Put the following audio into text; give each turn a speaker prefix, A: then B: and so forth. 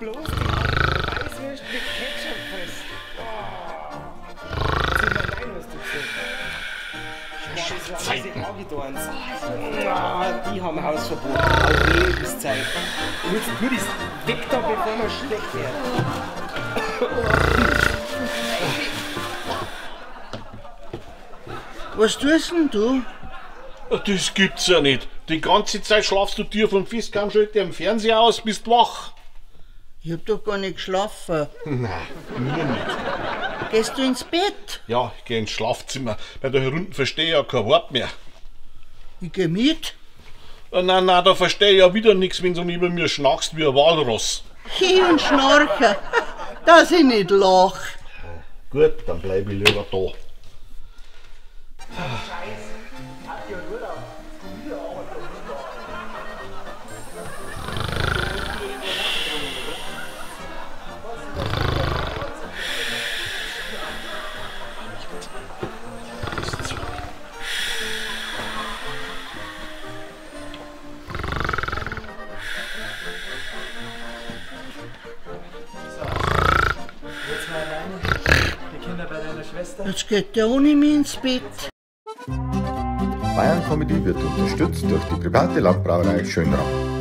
A: Bloß die Weißwürst mit Ketchup fressen. Oh. Zimmer 9 hast du gesagt. Boah, das war die haben Hausverbot. Auf Lebenszeit. Und jetzt würde ich weg da, bevor man schlecht wird.
B: Was tust denn du?
C: Das gibt's ja nicht. Die ganze Zeit schlafst du dir vom Fisch, kaum schalt dir am Fernseher aus, bist wach.
B: Ich hab doch gar nicht geschlafen.
C: Nein, mir nicht.
B: Gehst du ins Bett?
C: Ja, ich geh ins Schlafzimmer. Bei da herunten verstehe ich ja kein Wort mehr.
B: Ich geh mit.
C: Nein, nein, da verstehe ich ja wieder nichts, wenn du neben mir schnarchst wie ein Walross.
B: Hi und schnarche, dass ich nicht lach.
C: Gut, dann bleib ich lieber da.
B: Jetzt geht der ohne mich ins Bett.
D: Bayern Comedy wird unterstützt durch die private Landbrauerei Schönram.